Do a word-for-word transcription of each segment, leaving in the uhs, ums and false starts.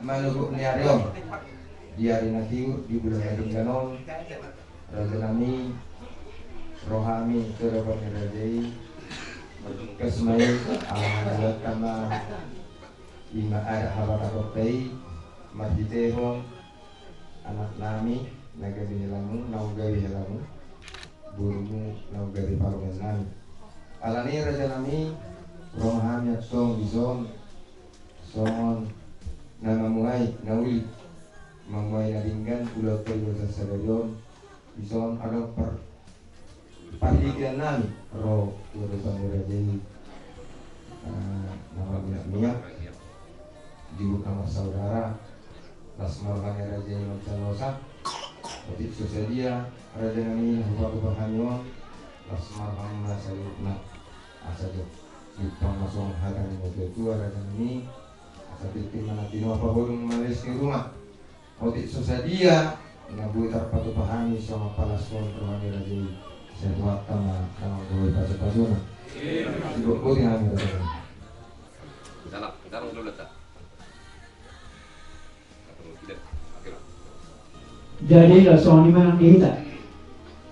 Manogop ni ari on, di ari na tiur, di bulan na denggan on, raja nami, ro hami tu adopan ni raja i, martungkas ma i, ala ni buat tama, ima adat hapatakonta i, marhitehon anak nami, na gabe helamu, na gabe helamu, borumu, na gabe parumaen nami. Alani raja nami, ro ma hami antong dison, songon na mamuhai na uli, mamuhai na denggan, ulaonta di bagasan sadari on, dison adong par-, parhitean nami, ro tu adopan ni raja i, eh, na marmiak-miak, juguk na marsaudara, las ma roha ni raja i mansai losa, otik so sadia, raja nami na hupatupa hami on, las ma rohamuna saluhutna, asa jo. Jumpang ma songon hata ni natua-tua raja nami, asa tingki ma na tinopa pabolung males ni ruma. Otik so sadia, na boi tarpatupa hami songon palashon roha ni raja i. Sai Tuhanta ma na manggohi pasu-pasuna. Sibogboti hami raja nami. Dalam, dalam dulu, tak. Jadi, laos songon i ma nang di hita.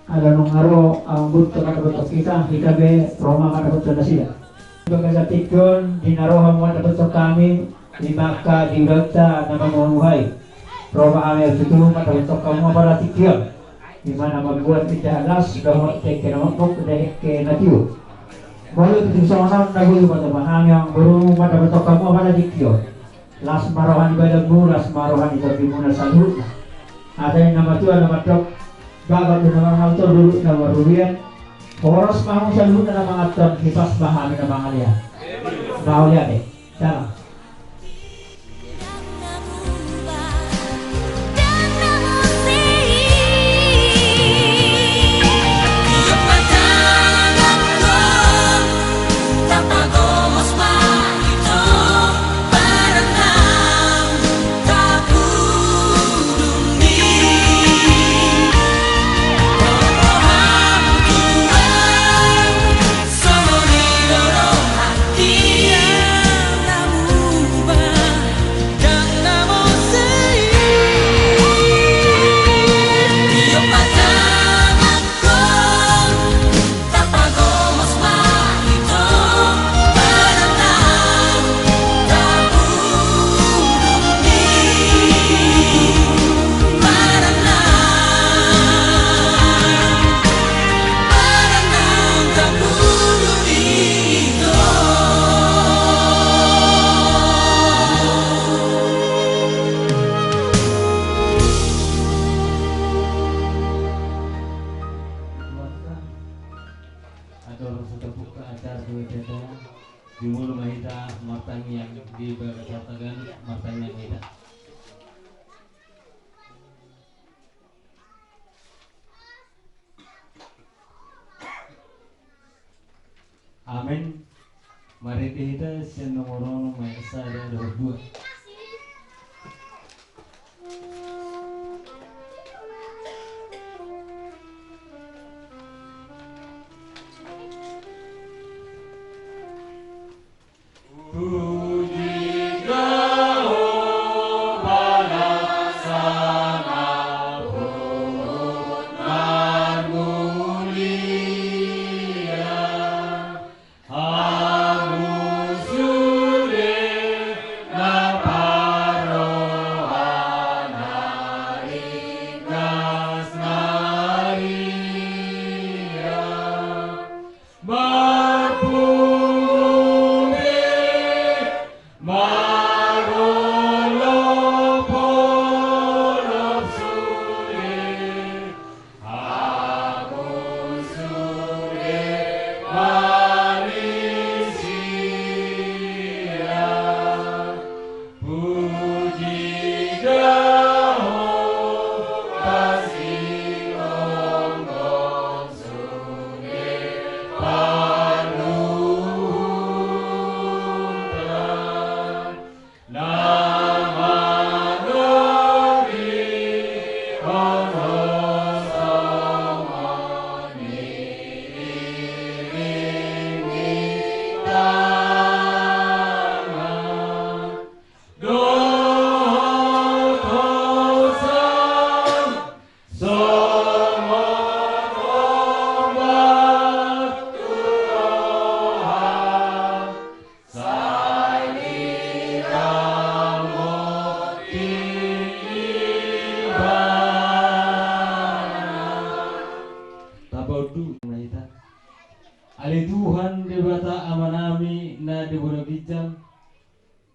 Ala nunga ro anggo tu mandapothon hita, hita pe ro ma mandapothon nasida. Di bagasan tingki on, di na ro hamu mandapothon hami, ima angka di ulaonta na mamuhai. Ro ma hami tutu mandapothon hamu apala tingki on. Ima na mambuat indahan las, dohot dengke na mokmok, dengke na tiur. Molo tutu songon on, na boi hupatupa hami, amang boru, mandapothon hamu apala tingki on. Las ma roha ni badanmu, las ma roha ni tondimuna saluhutna. Asa i na matua na mandok, bagot do na marhalto, rurik na marruruian. Horas ma hamu saluhutna na manganhon, hipas ma hami na mangalean. Mauliate. Dalam. Atur so tabuka acara dua tenda, jumolo ma hita martangiang di bagasan tagan, martangiang hita. Amen. Marende hita sian nomor onom ayat sada dohot dua.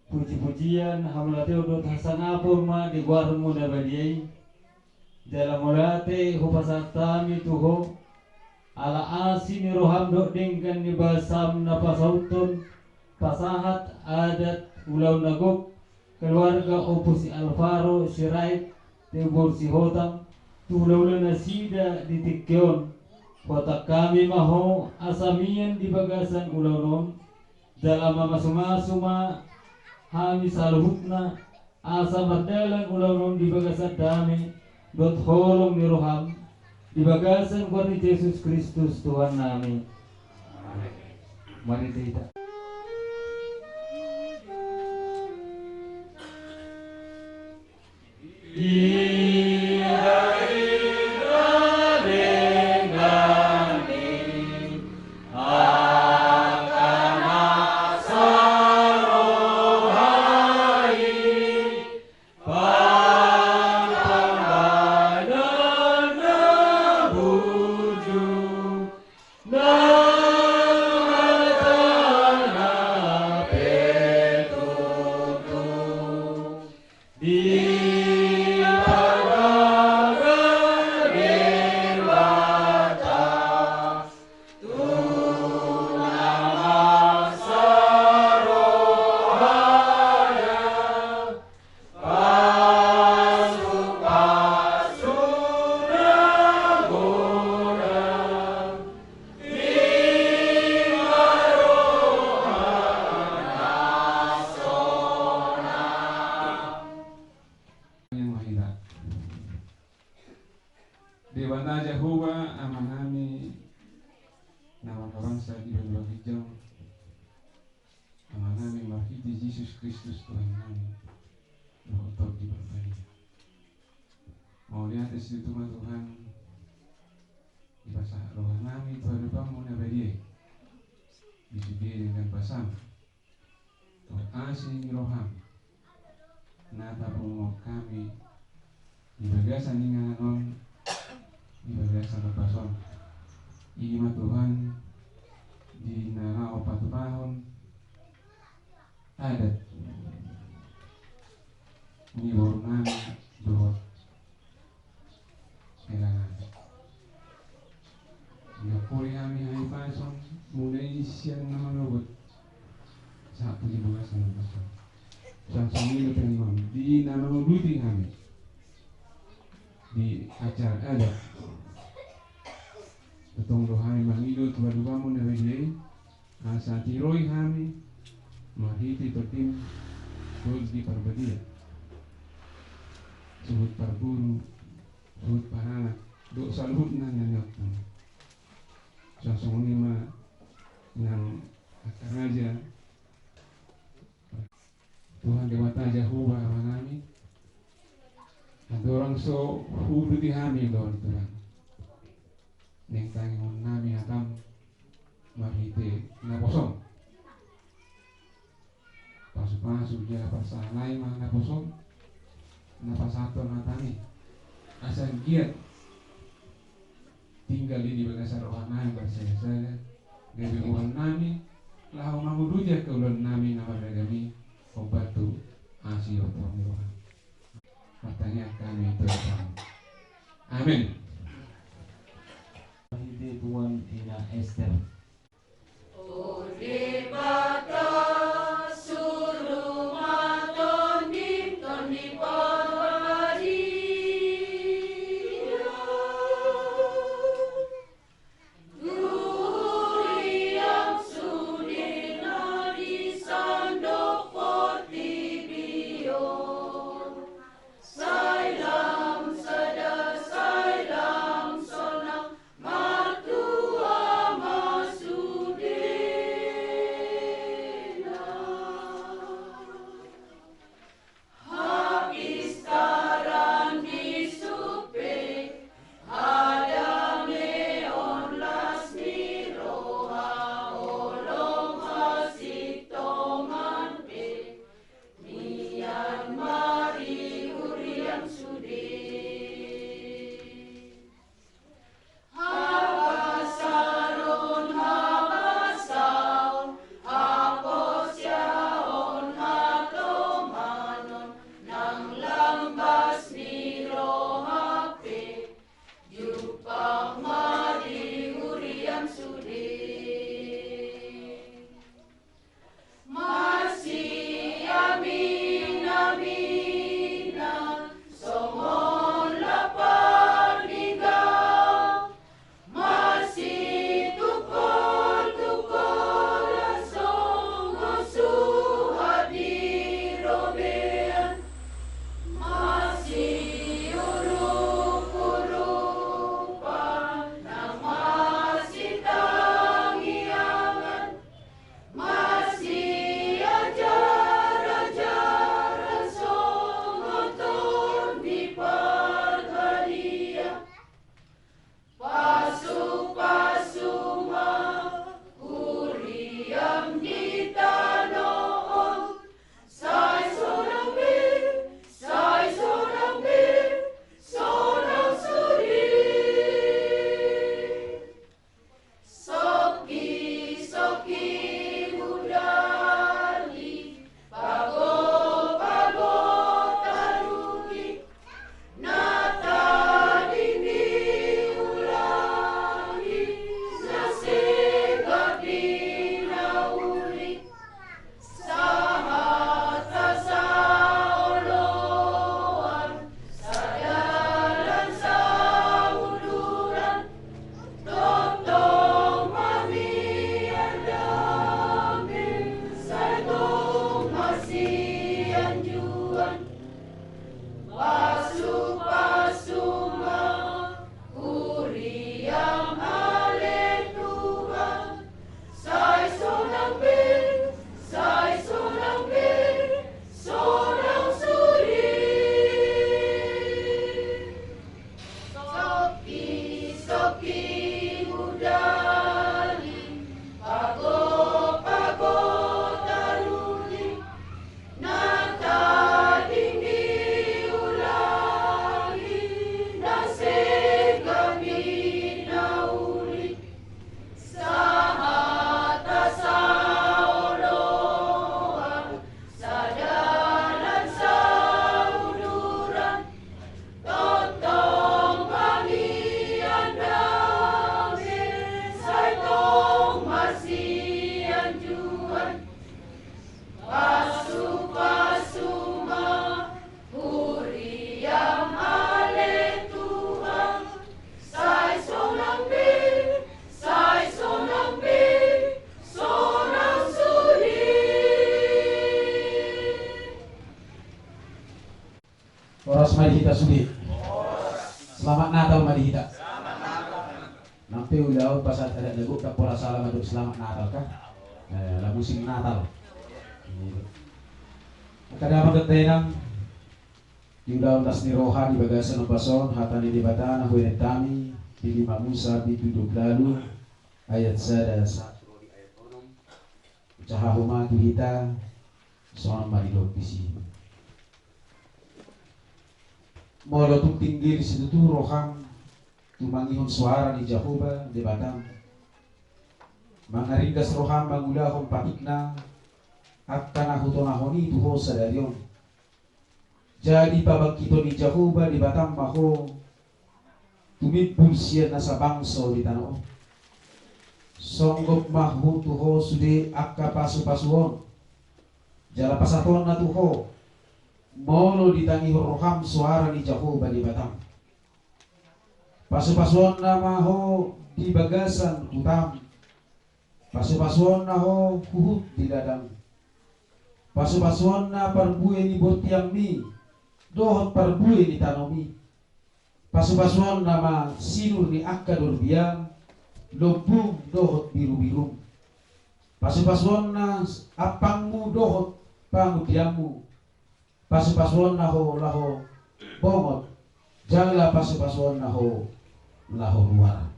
Puji-pujian, hamauliateon dohot hasangapon ma di goarmu na badia i. Jala mauliate hupasahat hami tu Ho, ala asi ni roham dohot denggan ni basam na pasauthon, pasahat adat ulaon na gok, keluarga Ompu si Alvaro Sirait, Tibur Sihotang, tu hula-hula nasida di tingki on. Huhatahon hami ma Ho, asa mian di bagasan ulaon on, jala mamasu-masu ma hami saluhutna, asa mardalan ulaon on di bagasan dame dohot holong ni roham, di bagasan goar ni Jesus Kristus Tuhannami. Amen. Mari hita. Debata Jahowa, Amanami na marbangsa di banua ginjang, Amanami marhite Jesus Kristus Tuhannami, dohot Tondi Parbadia. Mauliate situtu ma Tuhan, dipasahat rohanami tu adopanmu na badia i, di sude denggan basam, dohot asi ni roham, na tapungu hami di bagasan inganan on, di bagasan ombas on. I ma Tuhan, di na laho patupahon adat ni borunami dohot hela nami. Diampuri hami hahipason, mulai sian na manogot sahat tu di bagasan ombas on. Songon i dope Amang, di na manguduti hami di acara adat, tongtong do hami mangido tu adopanmu na badia i, asa tiroi hami marhite Tondim, Tondi Parbadia, suhut parboru, suhut paranak, dohot saluhutna na niontang. Songon i ma nang angka raja. Tuhan Debata Jahowa Amanami, andorang so huuduti hami do on Tuhan, naeng tangihon nami hatam marhite naposom. Pasu-pasu jala parsahalai ma naposom na pasahathon hatami, asa anggiat tinggal i di bagasan rohanami marsaga-saga, gabe boan nami laho manguduti angka ulaon nami na marragam i, hombar tu asi dohot holong ni roham. Martangiang hami tu Tuhan. Amen. Marhite punguan Ina Ester. O Debata, suru ma Tondim, Tondi Parbadia. Durian sude na di sandok portibi on. Sai lam sada, sai Horas ma di hita sude. Selamat Natal ma di hita. Nang pe ulaon pasahat adat na gok, ndang pola sala mandok selamat Natal, kan? Eh, ala musim Natal. Angka damang dohot dainang, di ulaon las ni roha di bagasan ombas on, hata ni Debata na huenet hami di lima Musa bindu dua pulu ualu, ayat sada sahat tu ayat onom. Hujaha homa tu hita, songon on ma didok disi. Molo tung tinggi situtu roham tumangihon soara ni Jahowa Debatam, mangaringgas roham mangulahon patikna, angka na hutonahon i tu ho sadari on. Jadi pabangkithon ni Jahowa Debatam ma ho, tumimbul sian nasa bangso di tano on. Songgop ma ho tu ho sude angka pasupasu on, jala pasahatonna tu ho, molo ditangihon roham soara ni Jahowa Debatam. Pasupasuonna ma ho di bagasan hutam. Pasupasuonna ho huhut di ladang. Pasupasuonna parbue ni bortianmi dohot parbue ni tanomi. Pasupasuonna ma sinur ni angka dorbiam, lombum dohot birubirum. Pasupasuonna ampangmu dohot pangundianmu. Pasupasuonna ho laho bongot, jala pasupasuonna ho laho ruar.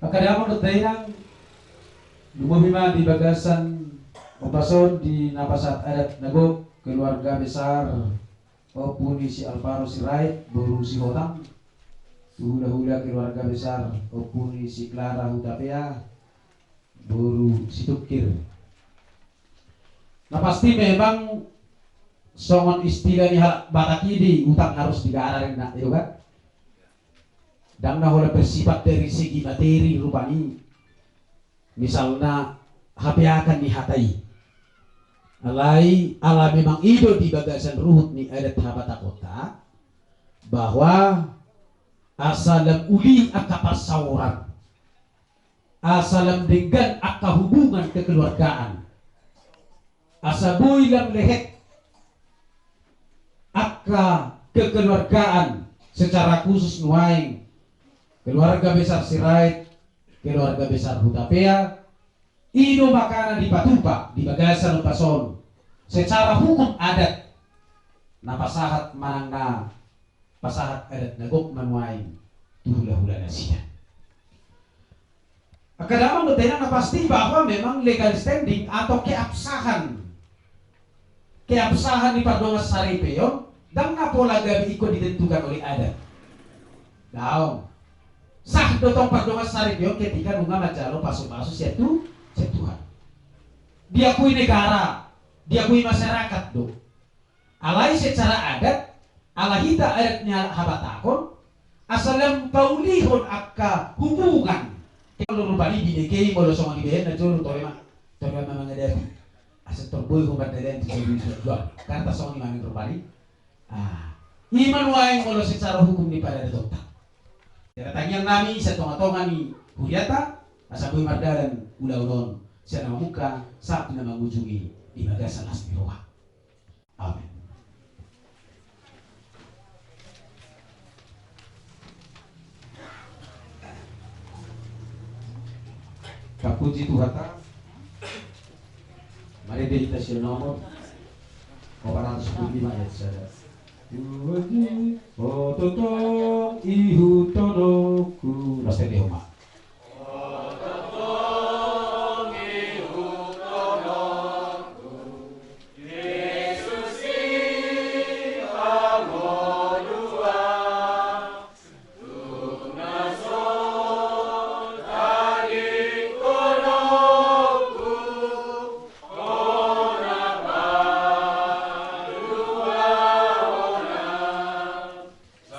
Angka damang dohot dainang, lumobi ma di bagasan ombas on di na pasahat adat na gok, keluarga besar ompu ni si Alvaro Sirait boru Sihotang, tu hulahula keluarga besar ompu ni si Clara Hutapea boru Situngkir. Na pasti memang songon istilah ni halak Batak i, di utang harus digarar, inna, i do kan? Ndang na holan bersifat dari segi materi rupani. Misalna hapeakan ni hata i. Alai ala memang i do di bagasan ruhut ni adat hapatakonta, bahwa asa lam uli angka pansamotan, asa lam denggan angka hubungan kekeluargaan, asa boi lam lehet angka kekeluargaan, secara khusus nuaeng keluarga besar Sirait, keluarga besar Hutapea, i do makana dipatupa di bagasan ombas on secara hukum adat na pasahat manang na pasahat adat na gok ma nuaeng tu hulahula nasida. Angka damang dohot dainang, na pasti bahwa memang legal standing atau keabsahan, keabsahan ni pardongan saripeon ndang na pola gabe ingkon ditentukan oleh adat. Daong. Sah do tong pardongan saripeon ketika nunga manjalo pasupasu sian Tu, sian Tuhan. Diakui negara, diakui masyarakat do. Alai secara adat, ala hita adat ni halak Batak on, asa lam paulihon angka hubungan. Molo rupani binege i, molo songon i bahenna, jolo tore ma, tore ma mangadapi. Asa tor boi ho mardalan tu jolo ni sajual. Karna songon i ma rupani. Ah, i ma nuaeng molo secara hukum ni paradatonta. Jadi tangiang nami sian tongatonga ni hurianta, asa boi mardalan ulaon on sian na mamungka sahat tu na mangujungi di bagasan las ni roha. Amen. Tapuji Tuhanta. Marende hita sian nomor opat ratus dua puluh lima ayat sada. Oto tong ihuthononku. Las tadi, Oma.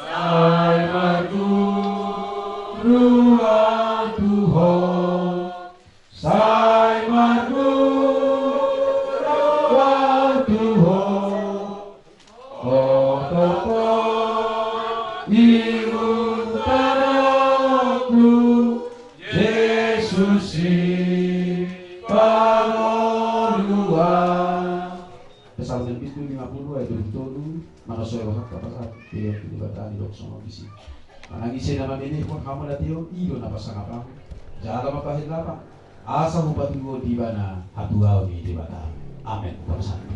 Sai marguru au tu ho, sai marguru au tu ho, oto tong ihuthononku, Jesus Sipangolu au. Psalmen bindu lima pulu ayat dua pulu tolu, manang so ro hata pasahat, pelean tu Debata ni dok songon disi. Manang ise na mamenehon hamu na tio, i do na pasangap hamu. Jala mambahen lapang, asa hupatuduhon di ibana hatuaon ni Debata. Amen. Pasahat.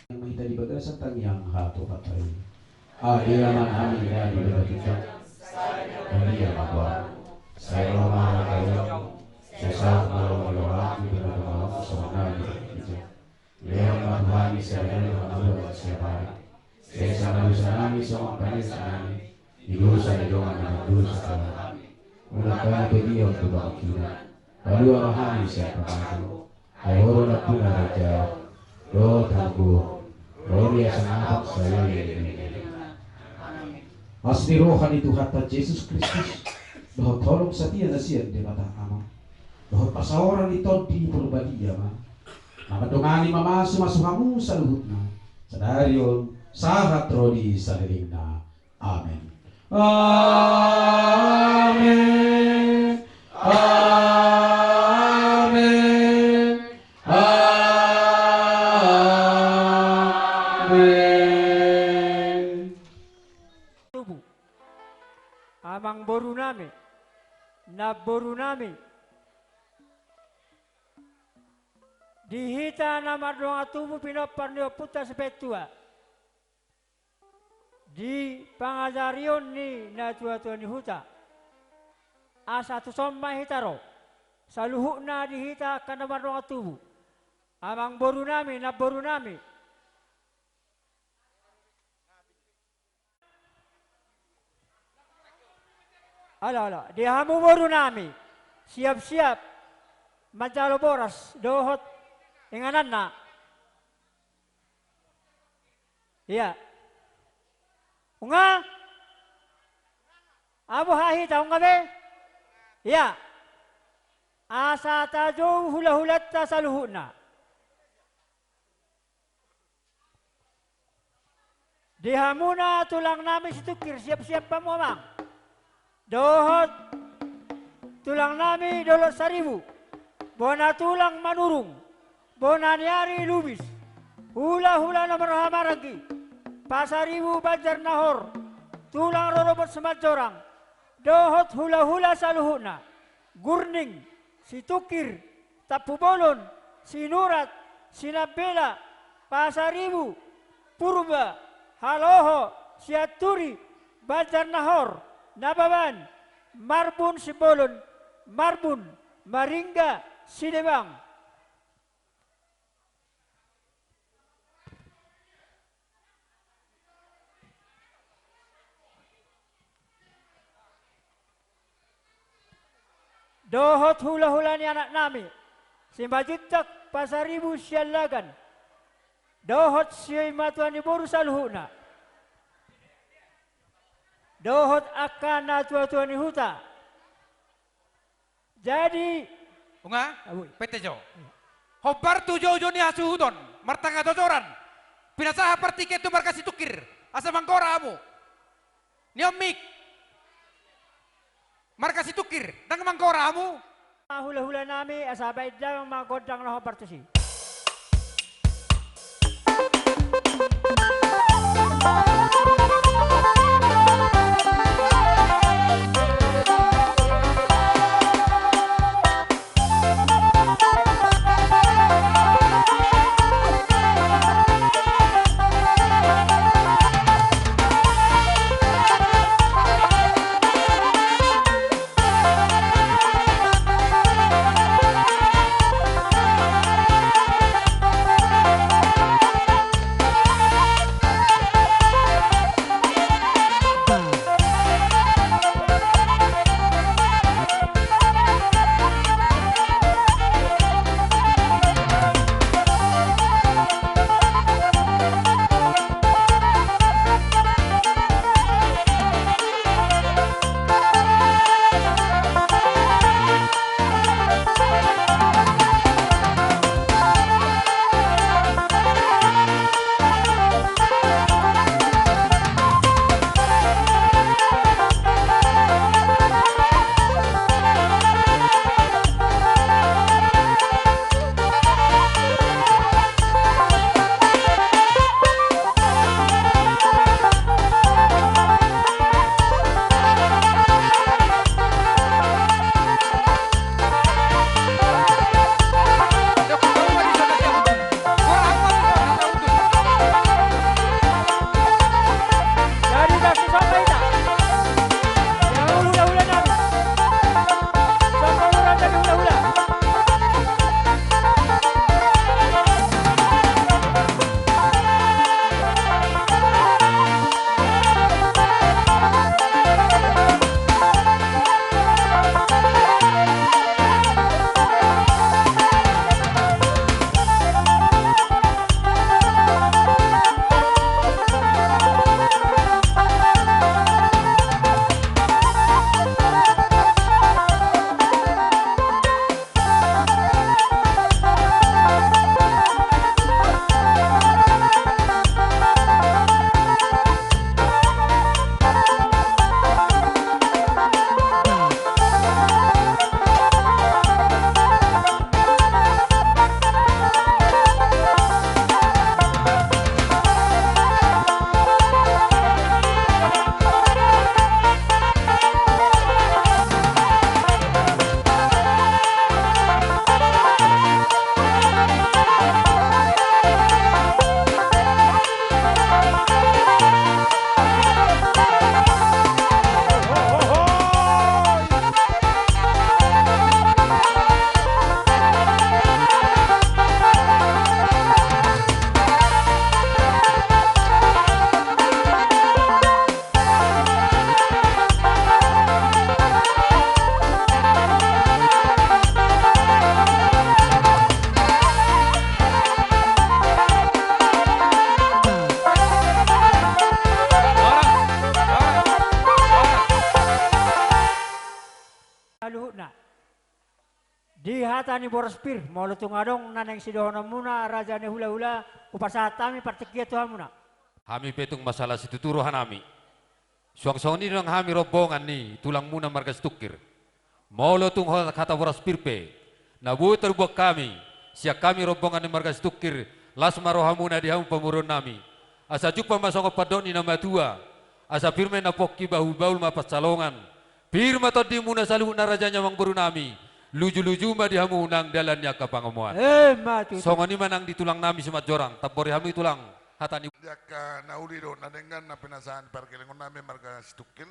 Hita di bagasan tangiang hatopan ta i. Ale Amanami na di banua ginjang, huriaon ma goarMu, sai ro ma harajaonMu, sai saut ma lomo ni rohaMu di banua tonga on songon na di banua ginjang. Lehon ma tu hami sadari on hamaolon siapari. Sesa ma dosanami songon panesanami di dosa ni dongan na mandosa tu hami. Unang hami togihon tu pangunjunan. Palua ma hami sian pangago. Ai Ho do nampuna harajaon dohot hagogoon ro di hasangapon sahali on. Asi ni roha ni Tuhanta Jesus Kristus dohot holong satia na sian Debata Ama dohot parsaoran ni Tondi Porbadia ma na mandongani mamasumasu hamu saluhutna sadari on sahat ro di salelengna. Amen. Amen. Amen. Amen. Tubu. Amangborunami, namborunami, di hita na mardongan tubu pinompar ni ompunta sipaintua, di pangajarion ni natuatua ni huta, asa tuson ma hita ro saluhutna di hita angka na mardongan tubu, amangborunami, namborunami. Olo, olo, di hamu borunami, siap-siap manjalo boras dohot ingananna. Ia. Nunga? Abu hahita, nunga be? Ia. Asa tajou hulahulanta saluhutna. Di hamuna tulangnami Situngkir, siap-siap hamu amang. Dohot tulangnami Dolok Saribu, bona tulang Manurung, bona ni ari Lubis, hulahula nomor hamaranggi, Pasaribu Banjar Nahor, tulang rorobot Simanjorang, dohot hulahula saluhutna, Gurning, Situngkir, Tampubolon, Sinurat, Sinambela, Pasaribu, Purba, Haloho, Sianturi, Banjar Nahor, Nababan, Marbun Simbolon, Marbun, Maringga, Sidebang. Dohot hulahula ni anaknami, Simanjuntak, Pasaribu, Siallagan, dohot simatua ni boru saluhutna, dohot angka natuatua ni huta. Jadi. Nunga? Abui. Pete jo. Hombar tu joujou ni hasuhuton, martanga jojoran. Pinasahat partingkian tu marga Situngkir, asa manggora hamu. Nion mik. Marga Situngkir, ndang manggora hamu. Hulahulanami, asa baen damang ma gondang na hombar tusi. Ni boras pir, molo tung adong na naeng sidohononmuna raja ni hulahula, hupasahat hami partingkian tu hamuna. Hami pe tung masalah situtu rohanami. Suang songon i do nang hami rombongan ni tulangmuna marga Situngkir. Molo tung ho-, hata boras pir pe na boi tarbuat hami sian hami rombongan ni marga Situngkir, las ma rohamuna di hamu pamoruonnami. Asa jumpang ma songon pandok ni na matua, asa pir ma inna pongki, bahulbahul ma pansalongan. Pir ma tondimuna saluhutna raja ni amangborunami, lujuluju ma di hamu nang dalan ni angka pangomoan. Emma tutu. Songon i ma nang di tulangnami Simanjorang, tambori hamu i tulang hata ni. Di angka na uli dohot na denggan na pinasahat pargelengonnami marga Situngkir.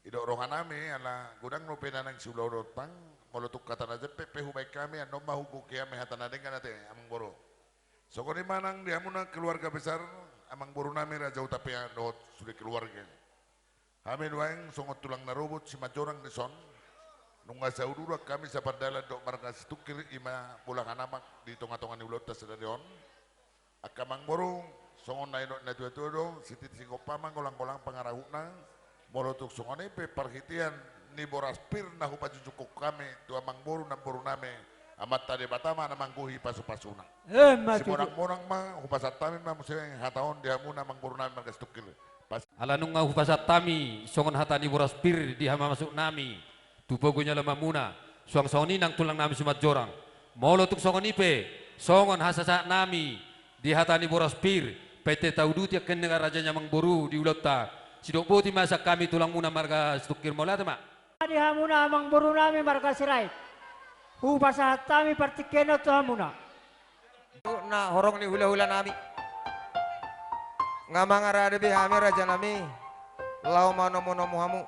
Didok rohanami ala godang dope na naeng siulaon on, molo tung hata na jempek pe hubaen hami, annon ma hugohi hami hata na denggan ate amangboru. Songon i ma nang di hamuna keluarga besar amangborunami Raja Hutapea dohot sude keluarga. Hami nuaeng songon tulang na robot Simanjorang dison, nunga sauduran hami sapardalan dohot marga Situngkir, i ma bolahan amak di tongatonga ni ulaonta sadari on. Angka amangboru, songon na nidok ni natuatua do, sititi sigompa ma, golanggolang pangarahutna. Molo tung songon i pe parhitean ni boras pir na hupajujungkon hami tu amangboru namborunami, Amanta Debata ma na manggohi pasupasuna. Emma tutu. Simonangmonang ma, hupasahat hami ma muse hata on di hamuna amangborunami marga Situngkir. Pas- Ala nunga hupasahat hami songon hata ni boras pir di hamamasuknami tu pogu ni alamanmuna, suang songon i nang tulangnami Simanjorang. Molo tung songon i pe, songon hasasahatnami di hata ni boras pir, pe tauduti angka na raja ni amangboru di ulaonta, sidok boti ma sian hami tulangmuna marga Situngkir, mauliate ma. Di hamuna amangborunami marga Sirait, hupasahat hami partingkian on tu hamuna. Na horong ni hulahulanami. Nga mangarade be hami rajanami, laho manomunomu hamu.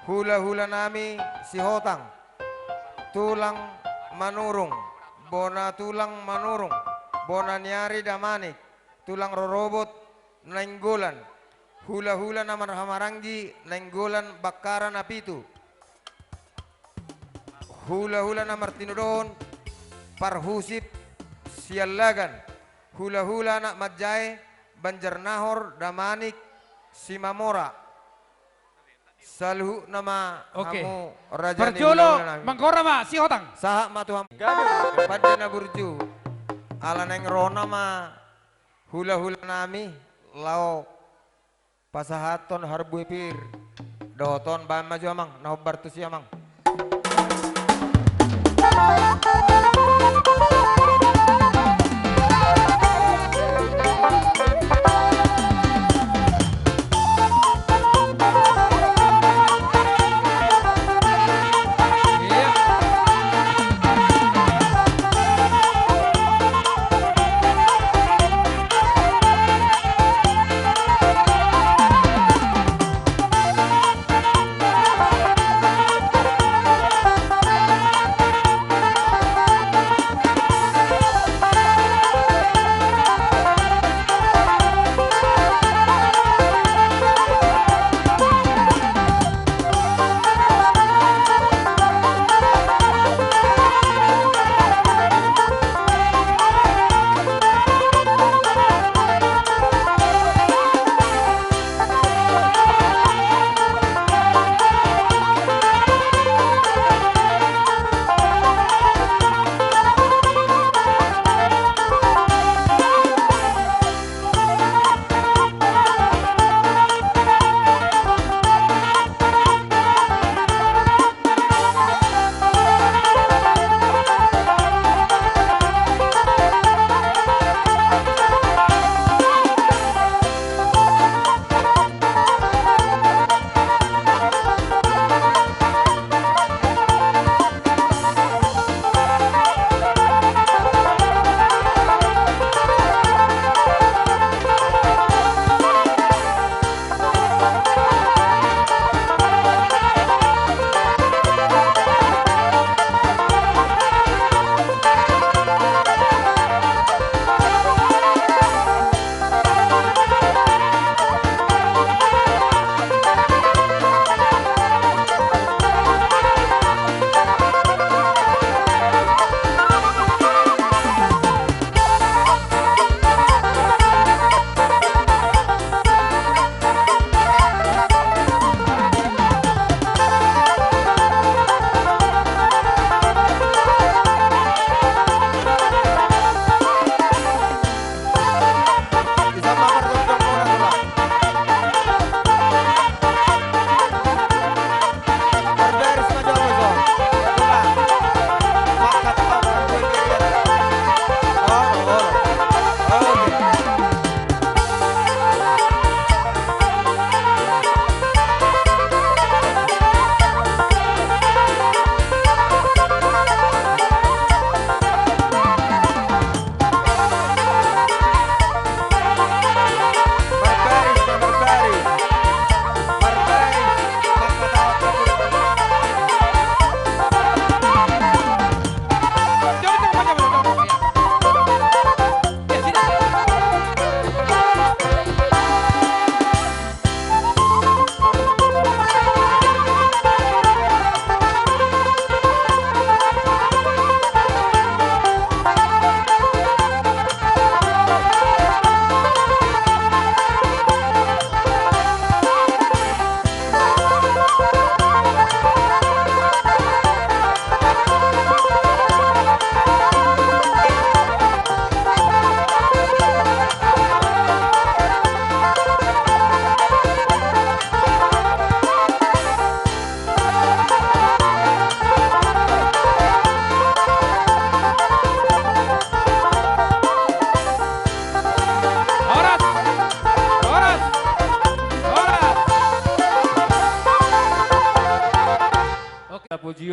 Hulahulanami Sihotang, tulang Manurung, bona tulang Manurung, bona ni ari Damanik, tulang rorobot Nainggolan, hulahula na marhahamaranggi Nainggolan Bakkara Napitu. Hulahula na martinodohon parhusip Siallagan, hulahula anak manjae Banjarnahor Damanik Simamora. Saluhutna ma. Oke. Hamu raja ni hulahulanami. Parjolo manggora ma Sihotang. Sahat ma tu hamu. Pande na burju. Ala naeng ro nama hulahulanami laho pasahathon harbue pir dohot on, baen ma jo amang na hombar tusi amang.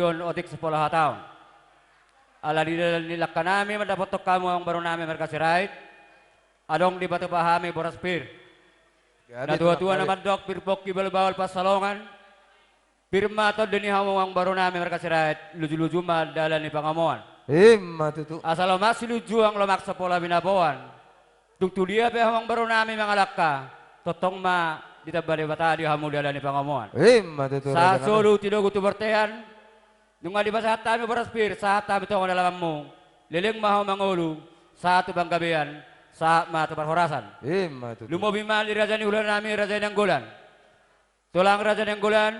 Otik sapola hata on. Ala di dalan ni langkanami mandapothon hamu amangboru nami marga Sirait, adong dipatupa hami boras pir. Natuatua na mandok pir pongki bahulbahul pansalongan. Pir ma tondi ni hamu amangboru nami marga Sirait, lujuluju ma dalan ni pangomoan. Ima tutu. Asa lomak silunjuang lomak sapola binaboan. Tung tu dia pe hamu amangboru nami mangalangka, tongtong ma ditamba Debata di hamu dalan ni pangomoan. Ima tutu. Sahat solu tu togu tu bontean. Nunga dipasahat hami boras pir, sahat hami tongon alamanmu. Leleng ma ho mangolu, sahat tu panggabean, sahat ma tu parhorasan. Ima tutu. Lumobi ma di raja ni hulanami Raja Nainggolan. Tulang Raja Nainggolan,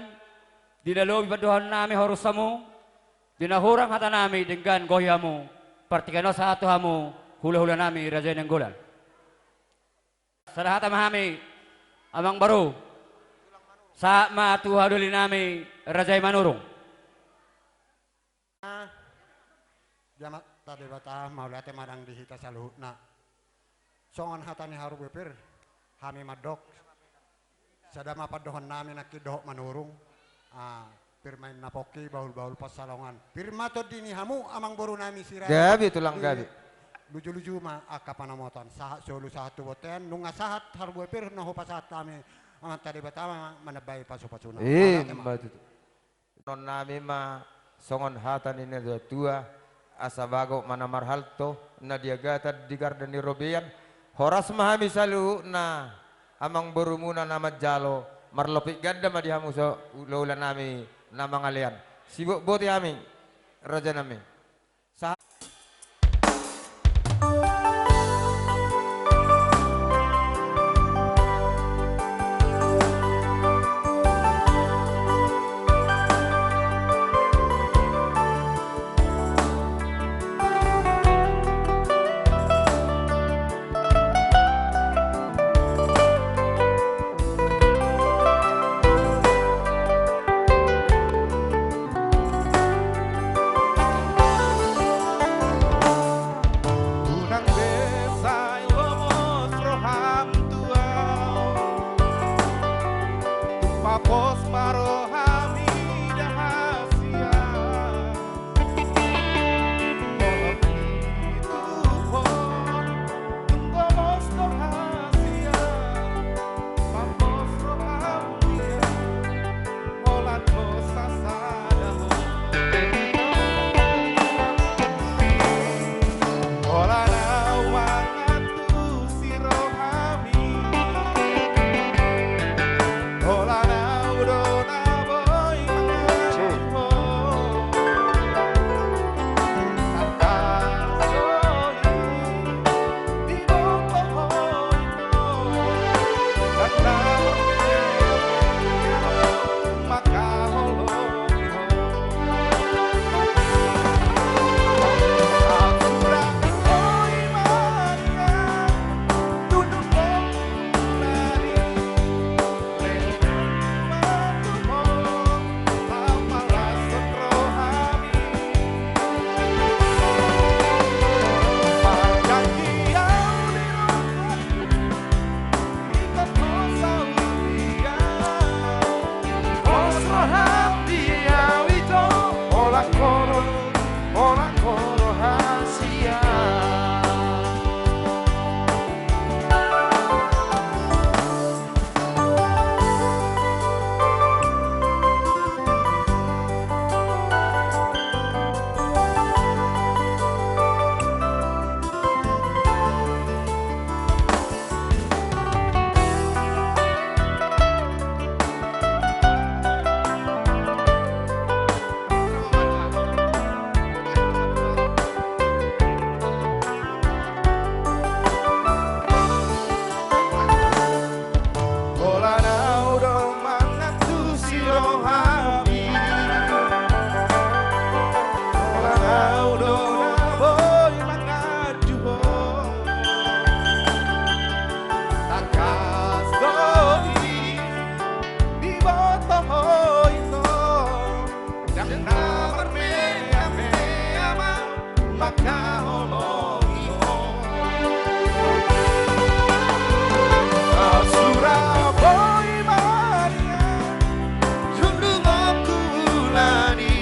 di na lobi pandohan nami horus hamu, di na hurang hata nami denggan gohi hamu, partingkian on sahat tu hamu hulahula nami Raja Nainggolan. Sada hata ma hami, amangboru, sahat ma tu hahadoli nami Raja i Manurung. Di Amanta Debata mauliate ma nang di hita saluhutna. Songon hata ni Harbue pir, hami mandok, sada ma pandohan nami nangkin dohot Manurung. Ah, pir ma inna pongki bahulbahul pansalongan. Pir ma tondi ni hamu amangboru nami Sirait. Gabe tulang gabe. Lujuluju ma angka panamotan, sahat solu sahat tu bontean, nunga sahat Harbue pir na hupasahat hami, Amanta Debata ma manambai pasupasuna. Ima tutu. Nami ma songon hata ni natuatua, asa bagot ma na marhalto, na diagatan di garda ni robean, horas ma hami saluhutna amangborumuna na manjalo, marlopit ganda ma di hamu hulahula nami na mangalean. Sibotboti hami, raja nami. Sa- Unang be sai lomos roham tu ahu, tung papos ma roham ida hasian. Molo dituhon tung gomos do hasian, papos roham dia. Holan do sasada ho. Holan na mangantusi rohami. Holan ahu do na boi mangantusi ho. Tangkas do i. Holan ahu do mangantusi rohami. Holan ahu do na boi manganju ho. Tangkas do i diboto ho ito. Ndang na marmeamea ma mangkaholongi ho. Sura boi maria, jundungonku lani.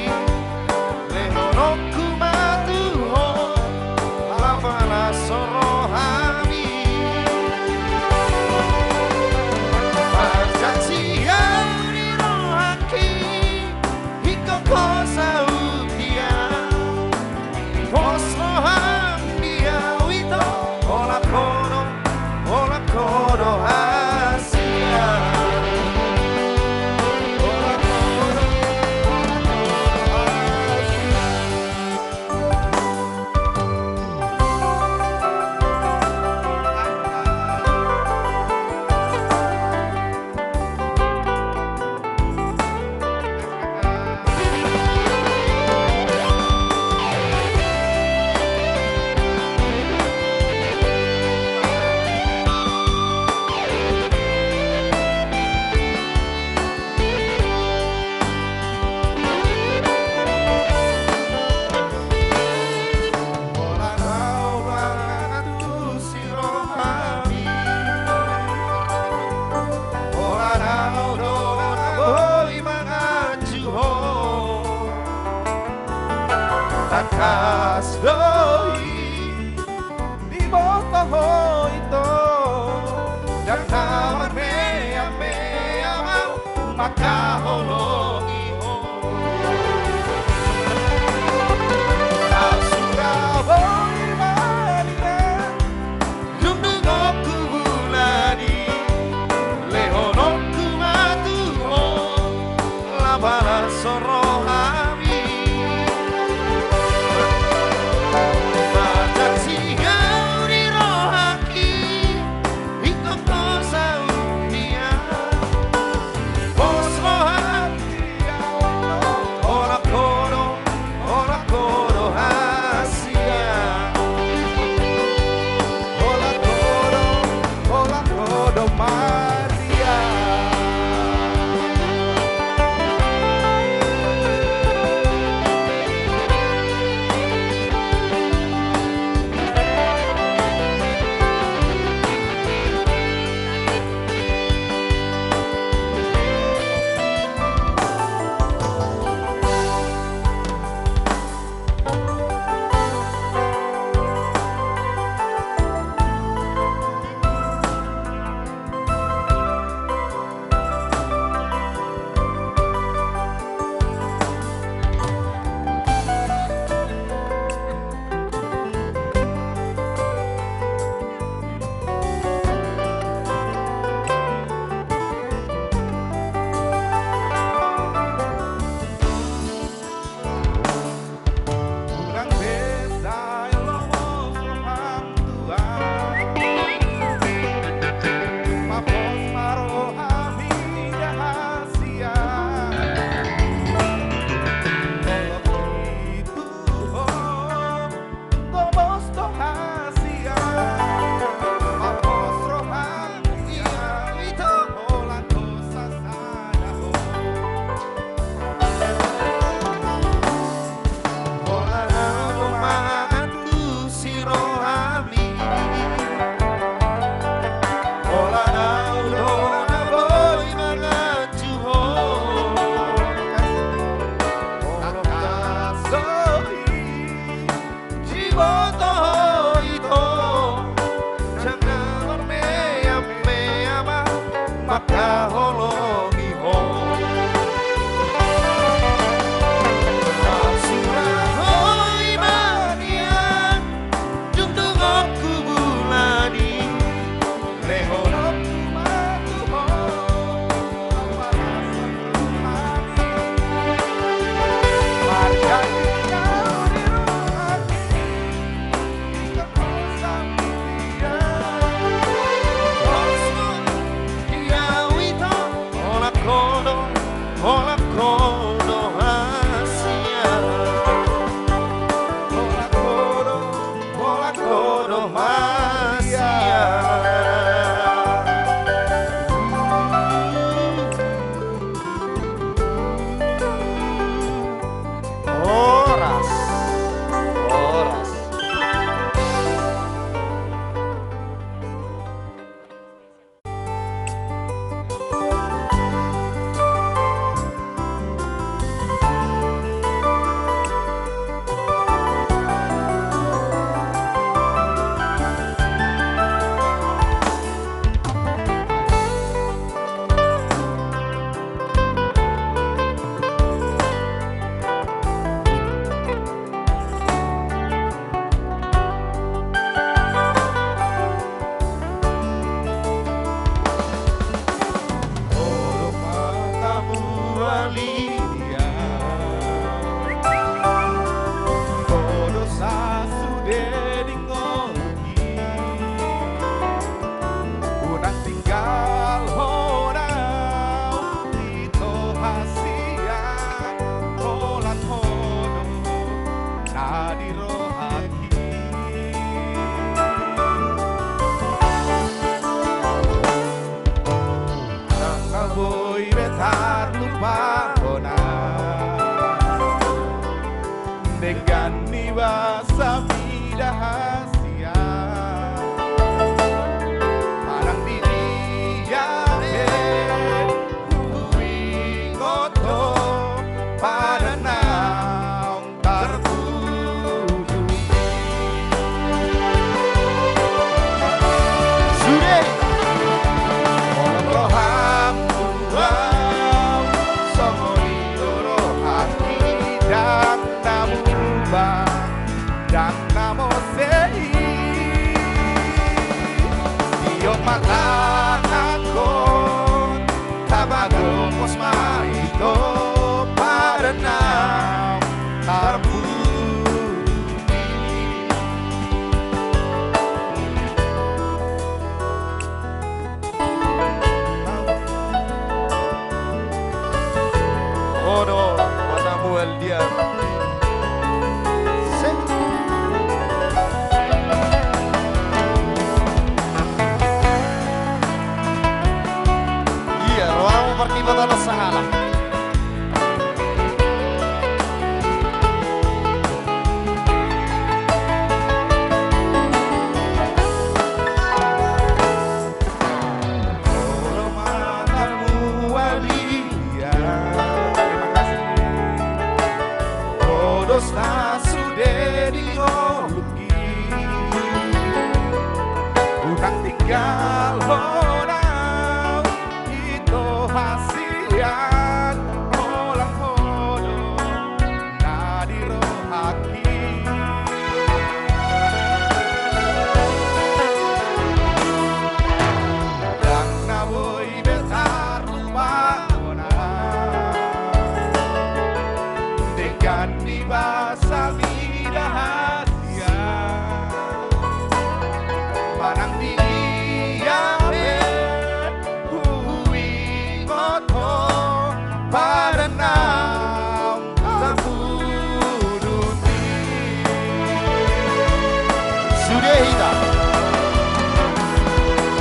hita.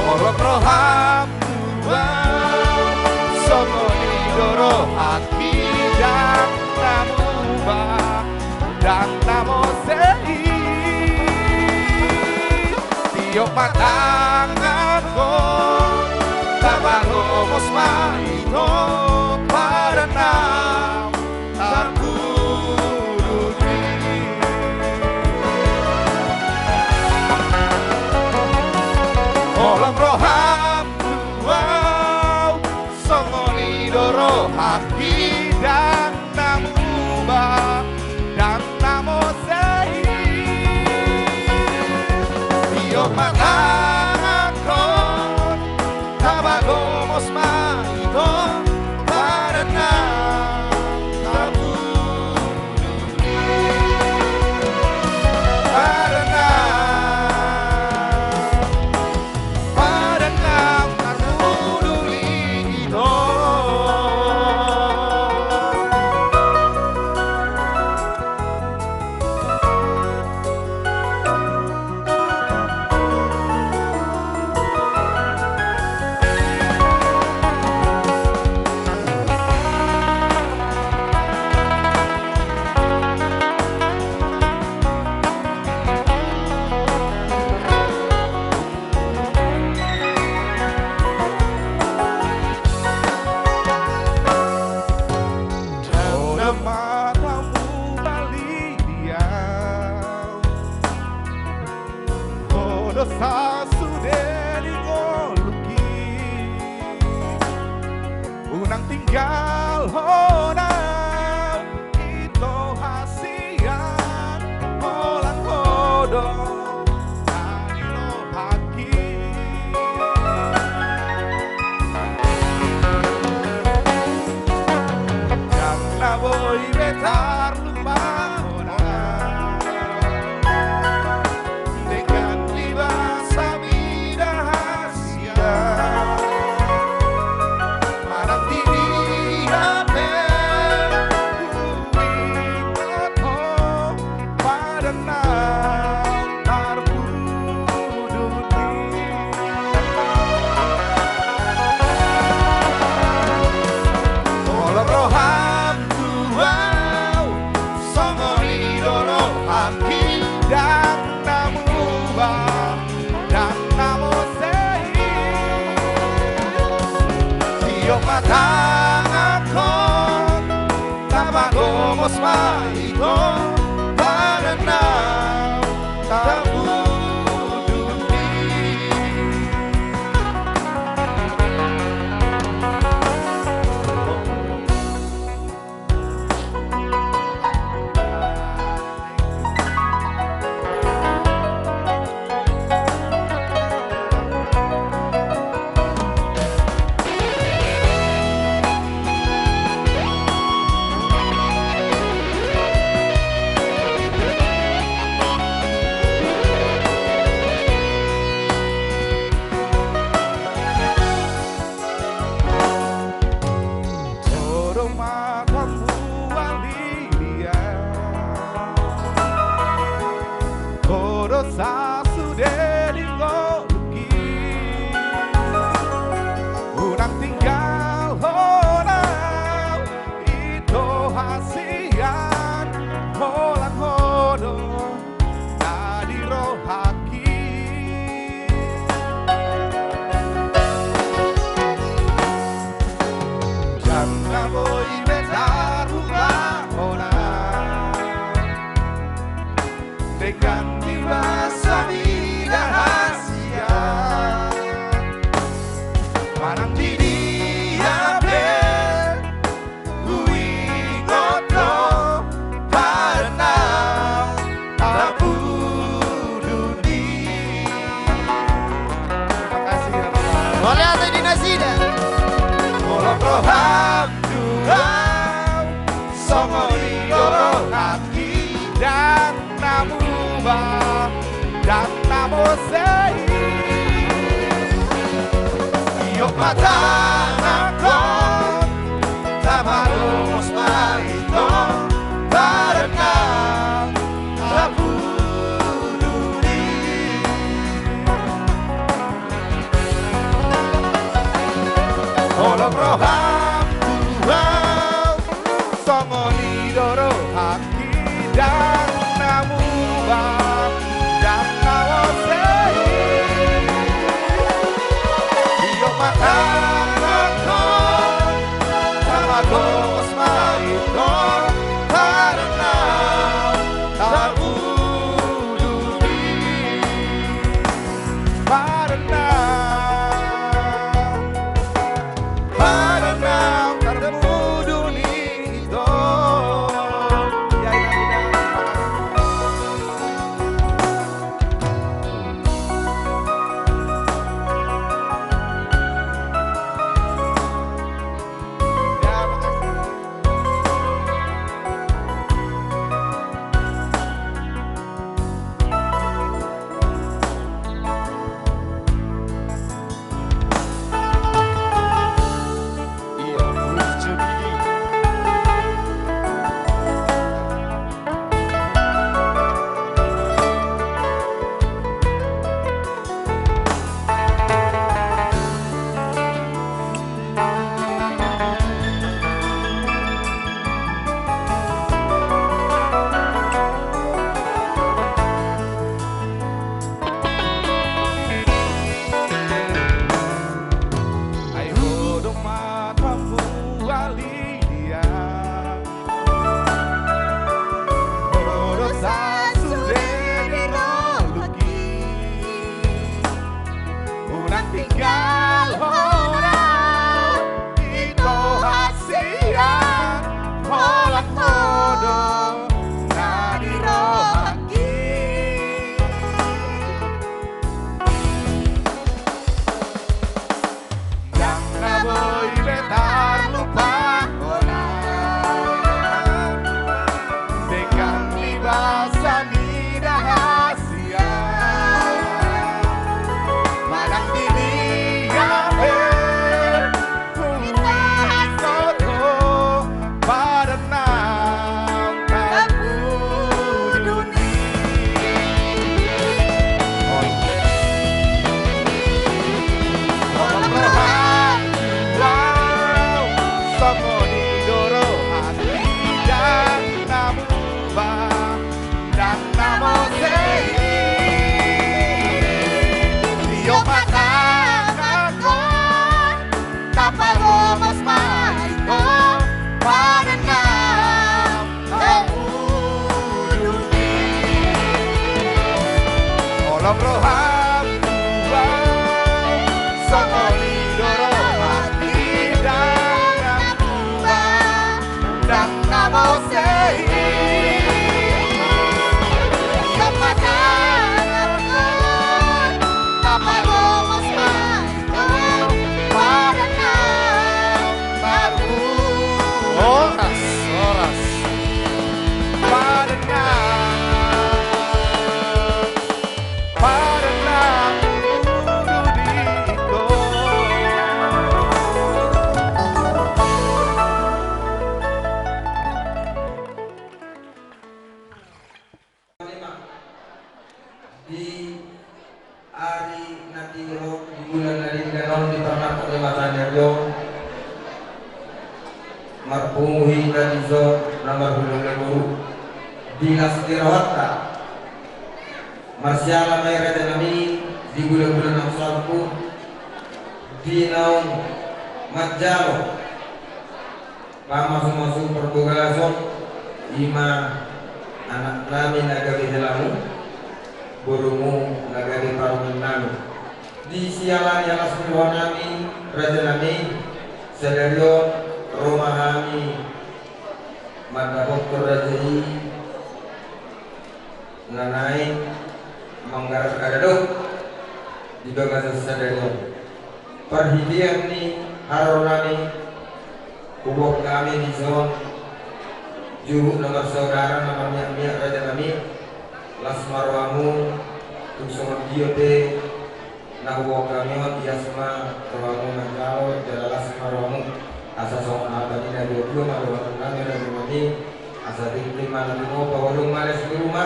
Holong roham tu au, songon i do rohangki, ndang na muba, ndang na mose i. Tiop ma tanganhon, tabalomos ma ito padanna. Tarpudun i. Holong roham tu au, songon i do rohangki, ndang na muba, ndang na mose i. Tiop ma tanganhon, tabalomos ma ito padanna. Tarpudun i. Padanna. Padanna, tarpudun i ito. Ndang na mata mubali di au. Ho do sasude di ngolungki. Unang tinggalhon au, ito hasian, holan ho do na di rohangki. Ndang na boi be tarlupa hona. Denggan di basa mida hasian. Manang di dia pe huingot ho padanna tarpudun i. Holong roham tu au, songon i do rohangki, ndang na muba, ndang na mose i. Tiop ma tanganhon, tabalomos ma ito padanna. Tarpudun i. Ho do mata mubali di au. Ho do sasude di ngolungki. Unang tinggalhon au, ito hasian, holan ho do na di rohangki. Ndang na boi be tarlupa hona. Denggan di basa mida hasian. Manang di dia pe huingot ho padanna tarpudun i. Terima kasih ya, Pak. Mauliate di nasida. Holong roham tu au, songon i do rohangki, ndang na muba, ndang na mose i. Tiop ma tanganhon, tabalomos ma ito padanna tarpudun i. Holong roham tubu, songon i do roham di tangan tubu. Ndang na mose i. Ia patangan on, na palomos ma i, padan na marhula. Horas, horas. Padan na Di ari na tingki on, di bulan na denggan on, di parnangkok ni mata ni ari on, marpungu hita dison na marhulahula boru di las ni rohanta. Marsiala ma i raja nami di hulahula na salpu di naung manjalo pamasumasu parbagason, i ma anak nami na gabe helamu, borumu na gabe parumaen nami. Di siala ni las ni roha nami raja nami, sadari on ro ma hami mandapothon raja i na naeng manggarar adat di bagasan sadari on. Parhitean ni haroro nami, huboan hami dison juhut na marsaudara na marmiakmiak raja nami, las ma rohamu, tung songon dia pe na huboan hami on, ias ma rohamu manjalo jala las ma rohamu. Asa songon hata ni natuatua ma dohonon nami raja nami, asa tingki ma na tinopa, holong ma les ni ruma.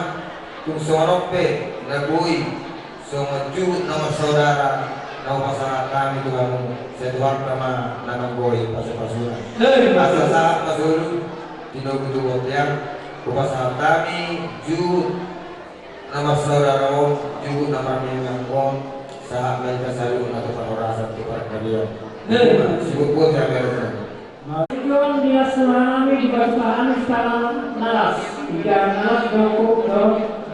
Tung songon on pe na boi songon juhut na marsaudara na hupasahat hami tu hamu, sai Tuhanta ma na manggohi pasupasuna. Asa sahat ma solu tinogu tu bontean, hupasahat hami juhut na marsaudara on, juhut na marmiakmiak on, sahat ma hita saluhutna tu parhorasan tu parngoluon. Sibuk buat ya beres. Marhite on di las ni roha nami, dipatupa hami sitangol na las, di jabu na las, dohot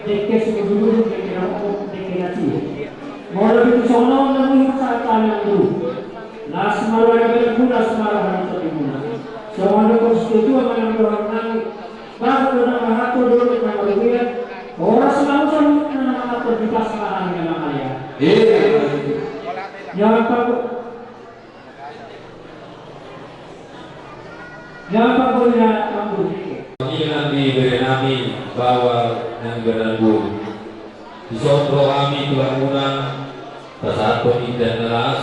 dengke sibudubudu, dengke na momo, dengke na tio. Molo tung songon on na boi hupasahat hami, anggo las ma roha ni badangku, las ma roha ni tondimuna. Songon na dohonon ni natuatua ma nang dohonon nami, bahat do na marhalto, dohot na marhulahula, horas ma hamu saluhutna na mangalto, dipas ma hami na mangalean. Ia panggo Ia panggo na mangguhi. Songon i nang di bere nami, baoa nang di bere nami. Dison ro hami tu hamuna pasahathon indahan na las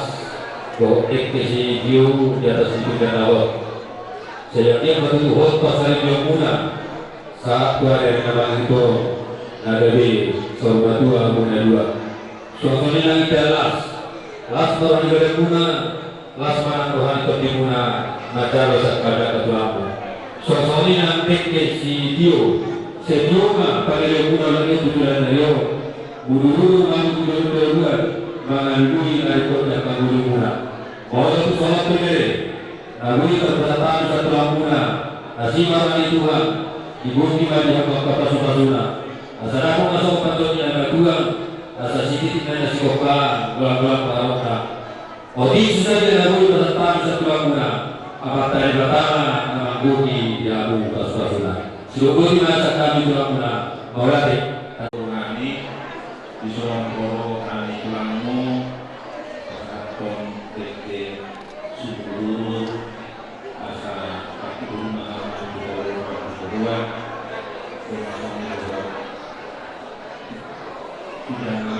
dohot dengke sitio di atas ni pinggan na hot. Sai anggiat ma tutu hot parsaripeonmuna sahat tu ari-ari na mangihut on, na gabe saur matua hamu na dua. Songon i nang indahan las, las ma roha ni badangmuna, las ma nang roha ni tondimuna manjalo sangkadangka tu hamu. Songon i nang dengke sitio, sai tio ma pangaleanmuna laos tu joloan ni ari on. Budubudu ma hamu tu joloan ni ari on, mangalului na ringkot ni angka ngolumuna. Molo tung songon on pe bere, na boi hupasahat hami sahat tu hamuna, asi ma roha ni Tuhan, diboto ma di hamu angka pasupasuna. Asa dapot ma songon pandohan ni natuatua, asa sititi ma na sigompa, golang-golang pangarahutna. Otik so sadia na boi hupasahat hami sahat tu hamuna, Amanta Debata ma na manggohi di hamu pasupasuna. Sidok boti ma sahat hami tu hamuna, mauliate. Nami, dison ro hami tulangmu, pasahathon dengke sibudubudu, asa pangkilumuna hami tu joloan ni ari on, tu joloan ni ari on.